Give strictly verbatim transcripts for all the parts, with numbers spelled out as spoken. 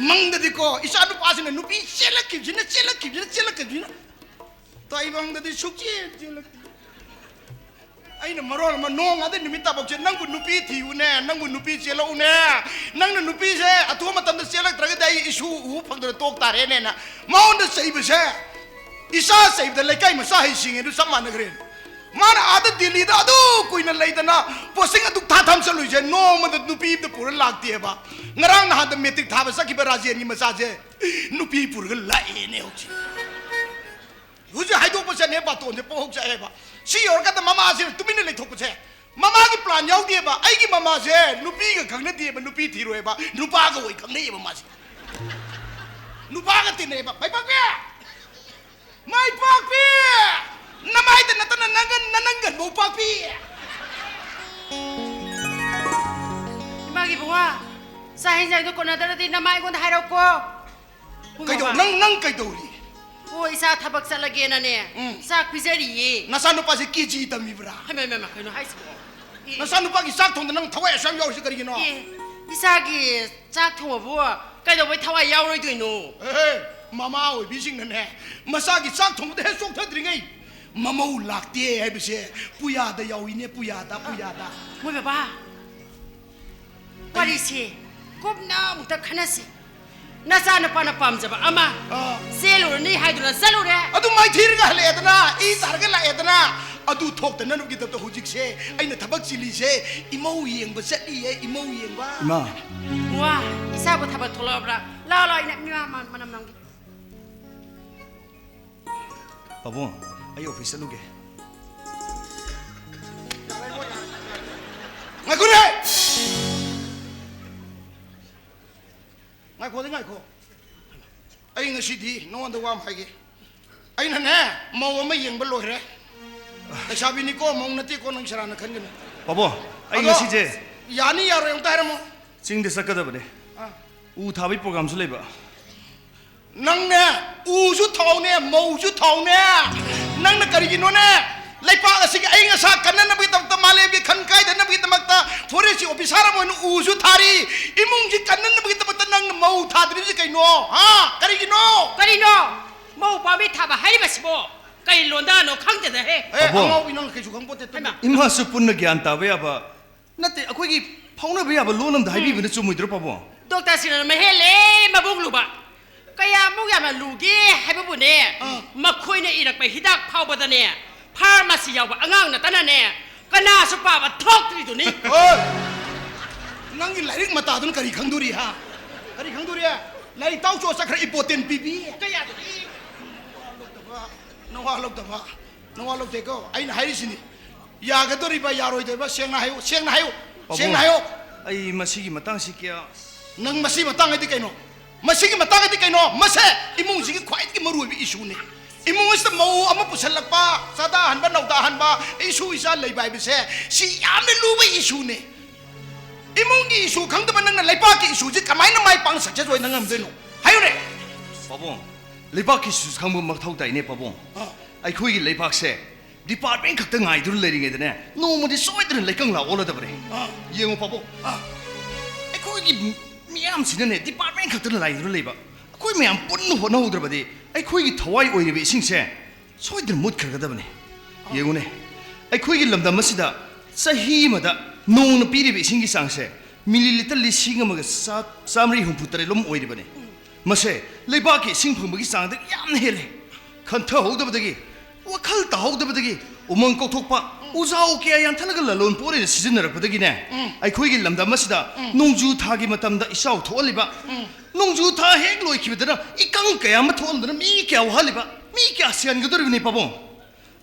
ꯃꯪꯗꯗꯤꯀꯣ, ꯏꯆꯥ ꯅꯨꯄꯥꯁꯤꯅ ꯅꯨꯄꯤ ꯆꯦꯜꯂꯛꯈꯤꯕꯁꯤꯅ, ꯆꯦꯜꯂꯛꯈꯤꯕꯁꯤꯅ, ꯆꯦꯜꯂꯛꯈꯤꯕꯁꯤꯅ, ꯇꯥꯏꯕꯪꯗꯗꯤ ꯁꯨꯛꯆꯦꯟ ꯆꯦꯜꯂꯛꯇꯦ꯫ ꯑꯩꯅ ꯃꯔꯣꯜ ꯑꯃ ꯅꯣꯡꯉꯥꯟꯗꯩ ꯅꯨꯃꯤꯠ ꯇꯥꯐꯧꯁꯦ, "ꯅꯪꯕꯨ ꯅꯨꯄꯤ ꯊꯤꯌꯨꯅꯦ, ꯅꯪꯕꯨ ꯅꯨꯄꯤ ꯆꯦꯜꯂꯛꯎꯅꯦ, ꯅꯪꯅ ꯅꯨꯄꯤꯁꯦ ꯑꯊꯨꯕ ꯃꯇꯝꯗ ꯆꯦꯜꯂꯛꯇ꯭ꯔꯒꯗꯤ ꯑꯩ ꯏꯁꯨ ꯎꯕ ꯐꯪꯗꯅ ꯇꯣꯛ ꯇꯥꯔꯦꯅꯦꯅ" ꯃꯉꯣꯟꯗ ꯆꯩꯕꯁꯦ, ꯏꯆꯥ ꯆꯩꯕꯗ ꯂꯩꯀꯥꯏ ꯃꯆꯥ ꯍꯩꯁꯤꯡꯉꯦ ꯑꯗꯨ ꯆꯞ ꯃꯥꯟꯅꯈ꯭ꯔꯦ꯫ ꯃꯥꯅ ꯑꯥꯗ ꯗꯤꯜꯂꯤꯗ ꯑꯗꯨ ꯀꯨꯏꯅ ꯂꯩꯗꯅ ꯄꯣꯁꯇꯤꯡ ꯑꯗꯨꯛ ꯊꯥ ꯊꯥ ꯑꯃ ꯆꯠꯂꯨꯏꯁꯦ, ꯅꯣꯡꯃꯗ ꯅꯨꯄꯤ ꯑꯝꯇ ꯄꯨꯔ ꯂꯥꯛꯇꯦꯕ꯫ ꯉꯔꯥꯡ ꯅꯍꯥꯟꯗ ꯃꯦꯇ꯭ꯔꯤꯛ ꯊꯥꯕ ꯆꯠꯈꯤꯕ ꯔꯥꯖꯦꯟꯒꯤ ꯃꯆꯥꯁꯦ ꯅꯨꯄꯤ ꯄꯨꯔꯒ ꯂꯥꯛꯑꯦꯅꯦ ꯍꯧꯖꯤꯛ꯫ ꯍꯧꯖꯤꯛ ꯍꯥꯏꯗꯣꯛꯄ ꯆꯠꯅꯦ, ꯕꯥꯇꯣꯟꯁꯦ ꯄꯣꯛꯍꯧ ꯆꯠꯑꯦꯕ꯫ ꯁꯤ ꯌꯧꯔꯀꯥꯟꯗ ꯃꯃꯥꯁꯤꯅ ꯇꯨꯃꯤꯟꯅ ꯂꯩꯊꯣꯛꯄꯁꯦ, ꯃꯃꯥꯒꯤ ꯄ꯭ꯂꯥꯟ ꯌꯥꯎꯗꯦꯕ꯫ ꯑꯩꯒꯤ ꯃꯃꯥꯁꯦ ꯅꯨꯄꯤꯒ ꯈꯪꯅꯗꯦꯕ, ꯅꯨꯄꯤ ꯊꯤꯔꯣꯏꯕ, ꯅꯨꯄꯥꯒ ꯑꯣꯏ ꯈꯪꯅꯩꯌꯦꯕ ꯃꯥꯁꯦ꯫ ꯅꯨꯄꯥꯒ ꯇꯤꯟꯅꯩꯌꯦꯕ꯫ "ꯃꯥꯏꯄꯥꯛꯄꯤ! ꯃꯥꯏꯄꯥꯛꯄꯤ! ꯅꯃꯥꯏꯗ ꯅꯠꯇꯅ ꯅꯪꯒ ꯅꯅꯪꯒꯟꯕꯧ ꯄꯥꯛꯄꯤ!" ꯏꯃꯥꯒꯤ ꯏꯕꯨꯡꯉꯣ, ꯆꯥꯛ ꯍꯦꯟꯖꯥꯡꯗꯣ ꯀꯣꯟꯅꯗ꯭ꯔꯗꯤ ꯅꯃꯥ ꯑꯩꯉꯣꯟꯗ ꯍꯥꯏꯔꯛꯎꯀꯣ꯫ ꯍꯣꯏ, ꯀꯩꯗꯧ-, ꯕꯕꯥ꯫ ꯅꯪ, ꯅꯪ ꯀꯩꯗꯧꯔꯤ? ꯑꯣ, ꯏꯆꯥ ꯊꯕꯛ ꯆꯠꯂꯒꯦꯅꯅꯦ, ꯎꯝ꯫ ꯆꯥꯛ ꯄꯤꯖꯔꯤꯌꯦ꯫ ꯅꯆꯥꯅꯨꯄꯥꯁꯦ ꯀꯦ ꯖꯤ ꯇꯝꯃꯤꯕ꯭ꯔꯥ? ꯍꯩꯃꯥ, ꯍꯩꯃꯥ, ꯍꯩꯃꯥ, ꯀꯩꯅꯣ ꯍꯥꯏꯁꯤꯕꯣ? ꯑꯦ꯫ ꯅꯆꯥꯅꯨꯄꯥꯒꯤ ꯆꯥꯛ ꯊꯣꯡꯗ ꯅꯪ ꯊꯋꯥꯏ ꯑꯁꯨꯛ ꯌꯥꯝ ꯌꯥꯎꯔꯤꯁꯦ ꯀꯔꯤꯒꯤꯅꯣ? ꯑꯦ, ꯏꯆꯥꯒꯤ ꯆꯥꯛ ꯊꯣꯡꯕꯕꯨ ꯀꯩꯗꯧꯕꯩ ꯊꯋꯥꯏ ꯌꯥꯎꯔꯣꯏꯗꯣꯏꯅꯣ? ꯑꯦꯍꯦ, ꯃꯃꯥ ꯑꯣꯏꯕꯤꯁꯤꯡꯅꯅꯦ, ꯃꯆꯥꯒꯤ ꯆꯥꯛ ꯊꯣꯡꯕꯗ ꯍꯦꯛ ꯆꯣꯛꯊꯗ꯭ꯔꯤꯉꯩ, "ꯃꯃꯧ ꯂꯥꯛꯇꯦ" ꯍꯥꯏꯕꯁꯦ ꯄꯨꯌꯥꯗ ꯌꯥꯎꯏꯅꯦ, ꯄꯨꯌꯥꯗ, ꯄꯨꯌꯥꯗ꯫ ꯃꯣꯏ ꯕꯕꯥ, ꯋꯥꯔꯤꯁꯦ ꯀꯨꯞꯅ ꯑꯃꯨꯛꯇ ꯈꯟꯅꯁꯤ꯫ ꯅꯆꯥꯅꯨꯄꯥꯅ ꯄꯥꯝꯖꯕ ꯑꯃ, ꯑꯥ꯫ ꯆꯦꯜꯂꯨꯔꯅꯤ ꯍꯥꯏꯗꯨꯅ ꯆꯠꯂꯨꯔꯦ꯫ ꯑꯗꯨ ꯃꯥꯏꯊꯤꯔꯒ ꯍꯜꯂꯛꯑꯦꯗꯅ, ꯏ ꯇꯥꯔꯒ ꯂꯥꯛꯑꯦꯗꯅ, ꯑꯗꯨ ꯊꯣꯛꯇꯅꯕꯒꯤꯗꯃꯛꯇ ꯍꯧꯖꯤꯛꯁꯦ ꯑꯩꯅ ꯊꯕꯛ ꯆꯤꯜꯂꯤꯁꯦ, ꯏꯃꯧ ꯌꯦꯡꯕ ꯆꯠꯂꯤꯌꯦ, ꯏꯃꯧ ꯌꯦꯡꯕ꯫ ꯏꯃꯥ꯫ ꯋꯥ, ꯏꯆꯥꯕꯨ ꯊꯕꯛ ꯊꯣꯛꯂꯛꯑꯕ꯭ꯔꯥ? ꯂꯥꯎ, ꯂꯥꯎ, ꯏꯅ-, ꯏꯃꯥ, ꯃ-, ꯃꯅꯝ ꯅꯝꯒꯦ꯫ ꯄꯥꯕꯨꯡ, ꯑꯩ ꯑꯣꯐꯤꯁ ꯆꯠꯂꯨꯒꯦ꯫ ꯉꯥꯏꯈꯣꯅꯦ! ꯉꯥꯏꯈꯣꯗꯤ ꯉꯥꯏꯈꯣ꯫ ꯑꯩ ꯉꯁꯤꯗꯤ ꯅꯉꯣꯟꯗ ꯋꯥ ꯑꯃ ꯍꯥꯏꯒꯦ꯫ ꯑꯩꯅꯅꯦ, ꯃꯧ ꯑꯃ ꯌꯦꯡꯕ ꯂꯣꯏꯔꯦ꯫ ꯂꯩꯁꯥꯕꯤꯅꯤꯀꯣ, ꯃꯧ ꯅꯠꯇꯦꯀꯣ, ꯅꯪ ꯁꯦꯔꯥꯟꯅ ꯈꯟꯒꯅꯨ꯫ ꯄꯥꯕꯨꯡ, ꯑꯩ ꯑꯗꯣ ꯉꯁꯤꯁꯦ ꯌꯥꯅꯤ ꯌꯥꯔꯣꯏ ꯑꯝꯇ ꯍꯥꯏꯔꯝꯃꯣ꯫ ꯆꯤꯡꯗ ꯆꯠꯀꯗꯕꯅꯦ꯫ ꯑꯥ꯫ ꯎ ꯊꯥꯕꯒꯤ ꯄ꯭ꯔꯣꯒ꯭ꯔꯥꯝꯁꯨ ꯂꯩꯕ꯫ ꯅꯪꯅꯦ, ꯎꯁꯨ ꯊꯥꯎꯅꯦ, ꯃꯧꯁꯨ ꯊꯥꯎꯅꯦ, ꯅꯪꯅ ꯀꯔꯤꯒꯤꯅꯣꯅꯦ? ꯂꯩꯄꯥꯛ ꯑꯁꯤꯒꯤ ꯑꯏꯪ ꯑꯁꯥ ꯀꯟꯅꯅꯕꯒꯤꯗꯃꯛꯇ, ꯃꯥꯂꯦꯝꯒꯤ ꯈꯟ ꯀꯥꯏꯗꯅꯕꯒꯤꯗꯃꯛꯇ ꯐꯣꯔꯦꯁꯀꯤ ꯑꯣꯐꯤꯁꯥꯔ ꯑꯃ ꯑꯣꯏꯅ ꯎꯁꯨ ꯊꯥꯔꯤ, ꯏꯃꯨꯡꯁꯤ ꯀꯟꯅꯅꯕꯒꯤꯗꯃꯛꯇ ꯅꯪ ꯅꯪꯅ ꯃꯧ ꯊꯥꯗ꯭ꯔꯤꯕꯁꯤ ꯀꯩꯅꯣ? ꯍꯥ? ꯀꯔꯤꯒꯤꯅꯣ? ꯀꯔꯤꯅꯣ? ꯃꯧ ꯄꯥꯝꯃꯤ ꯊꯥꯕ ꯍꯥꯏꯔꯤꯕꯁꯤꯕꯣ? ꯀꯩ ꯂꯣꯟꯗꯥꯅꯣ ꯈꯪꯗꯦꯗ ꯍꯦ꯫ ꯑꯦ, ꯄꯥꯕꯨꯡ꯫ ꯑꯉꯥꯎꯕꯤ, ꯅꯪ ꯀꯩꯁꯨ ꯈꯪꯄꯣꯠꯇꯦ, ꯇꯨꯃꯤꯟ꯫ ꯍꯩꯃꯥ꯫ ꯏꯃꯥꯁꯨ ꯄꯨꯟꯅ ꯒ꯭ꯌꯥꯟ ꯇꯥꯕ ꯌꯥꯕ ꯅꯠꯇꯦ, ꯑꯩꯈꯣꯏꯒꯤ ꯐꯥꯎꯅꯕ ꯌꯥꯕ ꯂꯣꯟ ꯑꯃꯗ ꯍꯥꯏꯕꯤꯕꯅ ꯆꯨꯝꯃꯣꯏꯗ꯭ꯔꯣ, ꯄꯥꯕꯨꯡ? ꯗꯣꯛꯇꯔ ꯁꯤꯡꯅ ꯃꯍꯦꯜꯂꯦ ꯃꯕꯨꯛ ꯂꯨꯕ꯫ ꯀꯌꯥꯃꯨꯛ ꯌꯥꯝꯅ ꯂꯨꯒꯦ ꯍꯥꯏꯕꯕꯨꯅꯦ, ꯑꯥ꯫ ꯃꯈꯣꯏꯅ ꯏꯔꯛꯄ ꯍꯤꯗꯥꯛ ꯐꯥꯎꯕꯗꯅꯦ, ꯐꯥꯔꯃꯥꯁꯤ ꯌꯥꯎꯕ ꯑꯉꯥꯡ ꯅꯠꯇꯅꯅꯦ, ꯀꯅꯥꯁꯨ ꯄꯥꯕ ꯊꯣꯛꯇ꯭ꯔꯤꯗꯨꯅꯤ꯫ ꯑꯣꯏ! ꯅꯪꯒꯤ ꯂꯥꯏꯔꯤꯛ ꯃꯇꯥꯗꯨꯅ ꯀꯔꯤ ꯈꯪꯗꯣꯔꯤ, ꯍꯥ? ꯀꯔꯤ ꯈꯪꯗꯣꯔꯤ? ꯂꯥꯏꯔꯤꯛ ꯇꯥꯛꯎ ꯆꯣ, ꯆꯠꯈ꯭ꯔ ꯏꯝꯄꯣꯔꯇꯦꯟ ꯄꯤꯕꯤ꯫ ꯀꯌꯥꯗꯨꯅꯤ? ꯅꯋꯥ ꯂꯧꯗꯕ, ꯅꯋꯥ ꯂꯧꯗꯦꯀꯣ꯫ ꯑꯩꯅ ꯍꯥꯏꯔꯤꯁꯤꯅꯤ꯫ ꯌꯥꯒꯗꯣꯔꯤꯕ, ꯌꯥꯔꯣꯏꯗꯣꯔꯤꯕ, ꯁꯦꯡꯅ ꯍꯥꯏꯌꯨ, ꯁꯦꯡꯅ ꯍꯥꯏꯌꯨ, ꯄꯥꯕꯨꯡ, ꯁꯦꯡꯅ ꯍꯥꯏꯌꯨ꯫ ꯑꯩ ꯃꯁꯤꯒꯤ ꯃꯇꯥꯡꯁꯤ ꯀꯌꯥ ꯅꯪ ꯃꯁꯤꯒꯤ ꯃꯇꯥꯡꯗꯗꯤ ꯀꯩꯅꯣ? ꯃꯁꯤꯒꯤ ꯃꯇꯥꯡꯗꯗꯤ ꯀꯩꯅꯣ? ꯃꯁꯦ ꯏꯃꯨꯡꯁꯤꯒꯤ ꯈ꯭ꯋꯥꯏꯗꯒꯤ ꯃꯔꯨꯑꯣꯏꯕ ꯏꯁꯨꯅꯤ꯫ ꯏꯃꯨꯡ ꯑꯁꯤꯗ ꯃꯧ ꯑꯃ ꯄꯨꯁꯜꯂꯛꯄ, ꯆꯥꯗꯥꯍꯟꯕ, ꯅꯧꯗꯥꯍꯟꯕ, ꯏꯁꯨ ꯏꯆꯥ ꯂꯩꯕ ꯍꯥꯏꯕꯁꯦ, ꯁꯤ ꯌꯥꯝꯅ ꯂꯨꯕ ꯏꯁꯨꯅꯤ꯫ ꯏꯃꯨꯡꯒꯤ ꯏꯁꯨ ꯈꯪꯗꯕ ꯅꯪꯅ ꯂꯩꯕꯥꯛꯀꯤ ꯏꯁꯨꯁꯤ ꯀꯃꯥꯏꯅ ꯃꯥꯏ ꯄꯥꯛꯅ ꯁꯛꯁꯦꯁ ꯑꯣꯏꯅ ꯉꯝꯗꯣꯏꯅꯣ? ꯍꯥꯏꯌꯨꯅꯦ꯫ ꯄꯥꯕꯨꯡ, ꯂꯩꯕꯥꯛꯀꯤ ꯏꯁꯨꯁꯨ ꯈꯪꯕ ꯃꯊꯧ ꯇꯥꯏꯅꯦ, ꯄꯥꯕꯨꯡ꯫ ꯑꯥ꯫ ꯑꯩꯈꯣꯏꯒꯤ ꯂꯩꯕꯥꯛꯁꯦ ꯗꯤꯄꯥꯔꯠꯃꯦꯟ ꯈꯛꯇ ꯉꯥꯏꯗꯨꯅ ꯂꯩꯔꯤꯉꯩꯗꯅꯦ, ꯅꯣꯡꯃꯗꯤ ꯁꯣꯏꯗꯅ ꯂꯩꯀꯪꯂꯥ ꯑꯣꯜꯂꯗꯕꯅꯦ꯫ ꯑꯥ꯫ ꯌꯦꯡꯉꯨ, ꯄꯥꯕꯨꯡ꯫ ꯑꯥ꯫ ꯑꯩꯈꯣꯏꯒꯤ ꯃꯤꯌꯥꯝꯁꯤꯅꯅꯦ, ꯗꯤꯄꯥꯔꯠꯃꯦꯟ ꯈꯛꯇꯅ ꯂꯥꯏꯗꯨꯅ ꯂꯩꯕ꯫ ꯑꯩꯈꯣꯏ ꯃꯌꯥꯝ ꯄꯨꯟꯅ ꯍꯣꯠꯅꯍꯧꯗ꯭ꯔꯕꯗꯤ, ꯑꯩꯈꯣꯏꯒꯤ ꯊꯋꯥꯏ ꯑꯣꯏꯔꯤꯕ ꯏꯁꯤꯡꯁꯦ ꯁꯣꯏꯗꯅ ꯃꯨꯠꯈ꯭ꯔꯒꯗꯕꯅꯤ꯫ ꯌꯦꯡꯉꯨꯅꯦ, ꯑꯩꯈꯣꯏꯒꯤ ꯂꯝꯗꯝ ꯑꯁꯤꯗ ꯆꯍꯤ ꯑꯃꯗ ꯅꯣꯡꯅ ꯄꯤꯔꯤꯕ ꯏꯁꯤꯡꯒꯤ ꯆꯥꯡꯁꯦ ꯃꯤꯂꯤꯂꯤꯇꯔ ꯂꯤꯁꯤꯡ ꯑꯃꯒ ꯆꯥ-, ꯆꯥꯃꯔꯤ ꯍꯨꯝꯐꯨ ꯇꯔꯦꯠ ꯂꯣꯝ ꯑꯣꯏꯔꯤꯕꯅꯤ꯫ ꯃꯁꯦ ꯂꯩꯕꯥꯛꯀꯤ ꯏꯁꯤꯡ ꯐꯪꯕꯒꯤ ꯆꯥꯡꯗꯒꯤ ꯌꯥꯝꯅ ꯍꯦꯜꯂꯦ꯫ ꯈꯟꯊꯍꯧꯗꯕꯗꯒꯤ, ꯋꯥꯈꯜ ꯇꯥꯍꯧꯗꯕꯗꯒꯤ ꯎꯃꯪ ꯀꯣꯛꯊꯣꯛꯄ, ꯎꯖꯥꯎ ꯀꯌꯥ ꯌꯥꯟꯊꯠꯂꯒ ꯂꯂꯣꯟ ꯄꯣꯠ ꯑꯣꯏꯅ ꯁꯤꯖꯤꯟꯅꯔꯛꯄꯗꯒꯤꯅꯦ, ꯎꯝ꯫ ꯑꯩꯈꯣꯏꯒꯤ ꯂꯝꯗꯝ ꯑꯁꯤꯗ ꯎꯝ꯫ ꯅꯣꯡꯖꯨ ꯊꯥꯒꯤ ꯃꯇꯝꯗ ꯏꯆꯥꯎ ꯊꯣꯛꯍꯜꯂꯤꯕ, ꯎꯝ꯫ ꯅꯣꯡꯖꯨ ꯊꯥ ꯍꯦꯛ ꯂꯣꯏꯈꯤꯕꯗꯅ ꯏꯀꯪ ꯀꯌꯥ ꯑꯃ ꯊꯣꯛꯍꯟꯗꯨꯅ ꯃꯤ ꯀꯌꯥ ꯋꯥꯍꯜꯂꯤꯕ, ꯃꯤ ꯀꯌꯥ ꯁꯤꯍꯟꯒꯗꯧꯔꯤꯕꯅꯤ, ꯄꯥꯕꯨꯡ?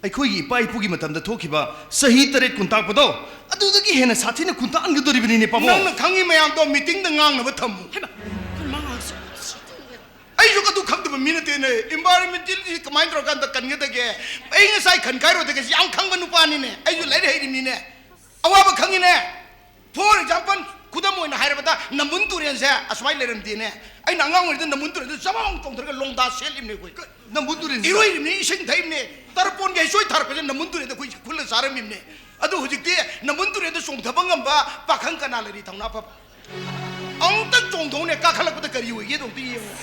ꯑꯩꯈꯣꯏꯒꯤ ꯏꯄꯥ ꯏꯄꯨꯒꯤ ꯃꯇꯝꯗ ꯊꯣꯛꯈꯤꯕ ꯆꯍꯤ ꯇꯔꯦꯠ ꯀꯨꯟ ꯇꯥꯛꯄꯗꯣ, ꯑꯗꯨꯗꯒꯤ ꯍꯦꯟꯅ ꯁꯥꯊꯤꯅ ꯀꯨꯟ ꯇꯥꯛꯍꯟꯒꯗꯧꯔꯤꯕꯅꯤꯅꯦ, ꯄꯥꯕꯨꯡ꯫ ꯅꯪꯅ ꯈꯪꯉꯤ ꯃꯌꯥꯝꯗꯣ ꯃꯤꯇꯤꯡꯗ ꯉꯥꯡꯅꯕ ꯊꯝꯃꯨ꯫ ꯍꯩꯃꯥ, ꯀꯩꯅꯣ ꯃꯥ ꯉꯥꯡꯉꯤꯁꯤ? ꯑꯩꯁꯨ ꯑꯗꯨ ꯈꯪꯗꯕ ꯃꯤ ꯅꯠꯇꯦꯅꯦ꯫ ꯏꯟꯚꯥꯏꯔꯣꯟꯃꯦꯟꯇꯦꯜꯁꯤ ꯀꯃꯥꯏꯅ ꯇꯧꯔꯀꯥꯟꯗ ꯀꯟꯒꯗꯒꯦ, ꯑꯩ ꯉꯁꯥꯏ ꯈꯟ ꯀꯥꯏꯔꯣꯗꯒꯦꯁꯤ ꯌꯥꯝ ꯈꯪꯕ ꯅꯨꯄꯥꯅꯤꯅꯦ꯫ ꯑꯩꯁꯨ ꯂꯥꯏꯔꯤꯛ ꯍꯩꯔꯤꯅꯤꯅꯦ꯫ ꯑꯋꯥꯕ ꯈꯪꯉꯤꯅꯦ꯫ For example, ꯈꯨꯗꯝ ꯑꯣꯏꯅ ꯍꯥꯏꯔꯕꯗ, ꯅꯝꯕꯨꯜ ꯇꯨꯔꯦꯜꯁꯦ ꯑꯁꯨꯃꯥꯏꯅ ꯂꯩꯔꯝꯗꯦꯅꯦ꯫ ꯑꯩꯅ ꯑꯉꯥꯡ ꯑꯣꯏꯔꯤꯉꯩꯗ ꯅꯝꯕꯨꯜ ꯇꯨꯔꯦꯜꯗ ꯆꯃꯥꯎ ꯆꯣꯡꯊꯔꯒ ꯂꯣꯡꯗꯥ ꯁꯦꯠꯂꯤꯕꯅꯦ ꯑꯩꯈꯣꯏ꯫ ꯅꯝꯕꯨꯜ ꯇꯨꯔꯦꯜꯁꯤꯗ? ꯏꯔꯣꯏꯔꯤꯕꯅꯤ, ꯏꯁꯤꯡ ꯊꯛꯏꯕꯅꯤ꯫ ꯇꯔꯄꯣꯟꯒꯤ ꯍꯩꯁꯣꯏ ꯊꯥꯔꯛꯄꯁꯦ ꯅꯝꯕꯨꯜ ꯇꯨꯔꯦꯜꯗ ꯑꯩꯈꯣꯏ ꯈꯨꯜꯂ ꯆꯥꯔꯝꯃꯤꯕꯅꯦ꯫ ꯑꯗꯨ ꯍꯧꯖꯤꯛꯇꯤ ꯅꯝꯕꯨꯜ ꯇꯨꯔꯦꯜꯗ ꯆꯣꯡꯊꯕ ꯉꯝꯕ ꯄꯥꯈꯪ ꯀꯅꯥ ꯂꯩꯔꯤ, ꯊꯧꯅꯥ ꯐꯕ? ꯑꯃꯨꯛꯇꯪ ꯆꯣꯡꯊꯣꯛꯎꯅꯦ, ꯀꯥꯈꯠꯂꯛꯄꯗ ꯀꯔꯤ ꯑꯣꯏꯒꯦꯗꯣ ꯑꯝꯇ ꯌꯦꯡꯉꯨ꯫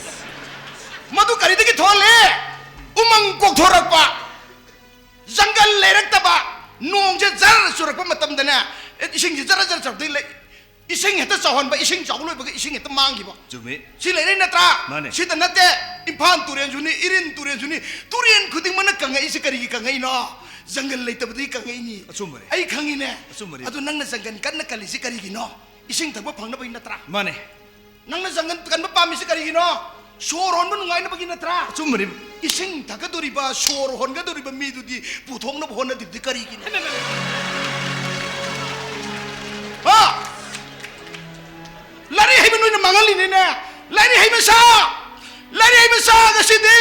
ꯃꯗꯨ ꯀꯔꯤꯗꯒꯤ ꯊꯣꯛꯍꯜꯂꯦ? ꯎꯃꯪ ꯀꯣꯛꯊꯣꯔꯛꯄ, ꯖꯪꯒꯜ ꯂꯩꯔꯛꯇꯕ, ꯅꯣꯡꯁꯦ ꯖꯔ ꯆꯨꯔꯛꯄ ꯃꯇꯝꯗꯅꯦ, ꯑꯦ, ꯏꯁꯤꯡꯁꯦ ꯖꯔ ꯖꯔ ꯆꯨꯔꯛꯇꯣꯏ ꯂꯩ꯫ ꯏꯁꯤꯡ ꯍꯦꯛꯇ ꯆꯥꯎꯍꯟꯕ, ꯏꯁꯤꯡ ꯆꯥꯎꯕ ꯂꯣꯏꯕꯒ ꯏꯁꯤꯡ ꯍꯦꯛꯇ ꯃꯥꯡꯈꯤꯕ꯫ ꯆꯨꯝꯃꯤ꯫ ꯁꯤ ꯂꯩꯔꯛꯏ ꯅꯠꯇ꯭ꯔꯥ? ꯃꯥꯅꯦ꯫ ꯁꯤꯗ ꯅꯠꯇꯦ, ꯏꯝꯐꯥꯜ ꯇꯨꯔꯦꯜꯁꯨꯅꯤ, ꯏꯔꯤꯜ ꯇꯨꯔꯦꯜꯁꯨꯅꯤ, ꯇꯨꯔꯦꯜ ꯈꯨꯗꯤꯡꯃꯛꯅ ꯀꯪꯉꯛꯏꯁꯤ ꯀꯔꯤꯒꯤ ꯀꯪꯉꯛꯏꯅꯣ? ꯖꯪꯒꯜ ꯂꯩꯇꯕꯗꯒꯤ ꯀꯪꯉꯛꯏꯅꯤ꯫ ꯑꯆꯨꯝꯕꯅꯦ꯫ ꯑꯩ ꯈꯪꯉꯤꯅꯦ꯫ ꯑꯆꯨꯝꯕꯅꯦ꯫ ꯑꯗꯨ ꯅꯪꯅ ꯖꯪꯒꯜ ꯀꯟꯅ ꯀꯜꯂꯤꯁꯤ ꯀꯔꯤꯒꯤꯅꯣ? ꯏꯁꯤꯡ ꯊꯛꯄ ꯐꯪꯅꯕꯒꯤ ꯅꯠꯇ꯭ꯔꯥ? ꯃꯥꯅꯦ꯫ ꯅꯪꯅ ꯖꯪꯒꯜ ꯀꯟꯕ ꯄꯥꯝꯃꯤꯁꯤ ꯀꯔꯤꯒꯤꯅꯣ? ꯁꯣꯔ ꯍꯣꯟꯕ ꯅꯨꯡꯉꯥꯏꯅꯕꯒꯤ ꯅꯠꯇ꯭ꯔꯥ? ꯑꯆꯨꯝꯕꯅꯤ꯫ ꯏꯁꯤꯡ ꯊꯛꯀꯗꯧꯔꯤꯕ, ꯁꯣꯔ ꯍꯣꯟꯒꯗꯧꯔꯤꯕ ꯃꯤꯗꯨꯗꯤ ꯄꯨꯊꯣꯛꯅꯕ ꯍꯣꯠꯅꯗ꯭ꯔꯤꯗꯤ ꯀꯔꯤꯒꯤꯅꯣ? ꯍꯥ? ꯂꯥꯏꯔꯤꯛ ꯍꯩꯕ ꯅꯣꯏꯅ ꯃꯥꯡꯍꯜꯂꯤꯅꯤꯅꯦ꯫ ꯂꯥꯏꯔꯤꯛ ꯍꯩꯕ ꯁꯥ, ꯂꯥꯏꯔꯤꯛ ꯍꯩꯕ ꯁꯥ ꯉꯁꯤꯗꯤ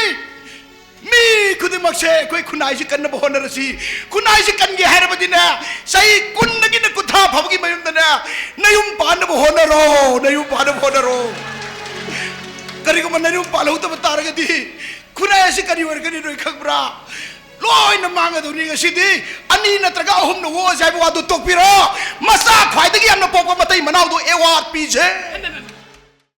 ꯃꯤ ꯈꯨꯗꯤꯡꯃꯛꯁꯦ ꯑꯩꯈꯣꯏ ꯈꯨꯟꯅꯥꯏꯁꯤ ꯀꯟꯅꯕ ꯍꯣꯠꯅꯔꯁꯤ꯫ ꯈꯨꯟꯅꯥꯏꯁꯤ ꯀꯟꯒꯦ ꯍꯥꯏꯔꯕꯗꯤꯅꯦ, ꯆꯍꯤ ꯀꯨꯟꯗꯒꯤꯅ ꯀꯨꯟꯊ꯭ꯔꯥ ꯐꯥꯎꯒꯤ ꯃꯌꯨꯝꯗꯅꯦ, ꯅꯌꯨꯝ ꯄꯥꯟꯅꯕ ꯍꯣꯠꯅꯔꯣ, ꯅꯌꯨꯝ ꯄꯥꯟꯅꯕ ꯍꯣꯠꯅꯔꯣ꯫ ꯀꯔꯤꯒꯨꯝꯕ ꯅꯌꯨꯝ ꯄꯥꯜꯍꯧꯗꯕ ꯇꯥꯔꯒꯗꯤ ꯈꯨꯟꯅꯥꯏ ꯑꯁꯤ ꯀꯔꯤ ꯑꯣꯏꯔꯒꯅꯤ ꯅꯣꯏ ꯈꯪꯕ꯭ꯔꯥ? ꯂꯣꯏꯅ ꯃꯥꯡꯒꯗꯧꯅꯤ꯫ ꯉꯁꯤꯗꯤ ꯑꯅꯤ ꯅꯠꯇ꯭ꯔꯒ ꯑꯍꯨꯝꯅ ꯑꯣꯛꯑꯁꯦ ꯍꯥꯏꯕ ꯋꯥꯗꯨ ꯇꯣꯛꯄꯤꯔꯣ꯫ ꯃꯆꯥ ꯈ꯭ꯋꯥꯏꯗꯒꯤ ꯌꯥꯝꯅ ꯄꯣꯛꯄ ꯃꯇꯩ ꯃꯅꯥꯎꯗꯣ ꯑꯦꯋꯥꯔꯗ ꯄꯤꯁꯦ꯫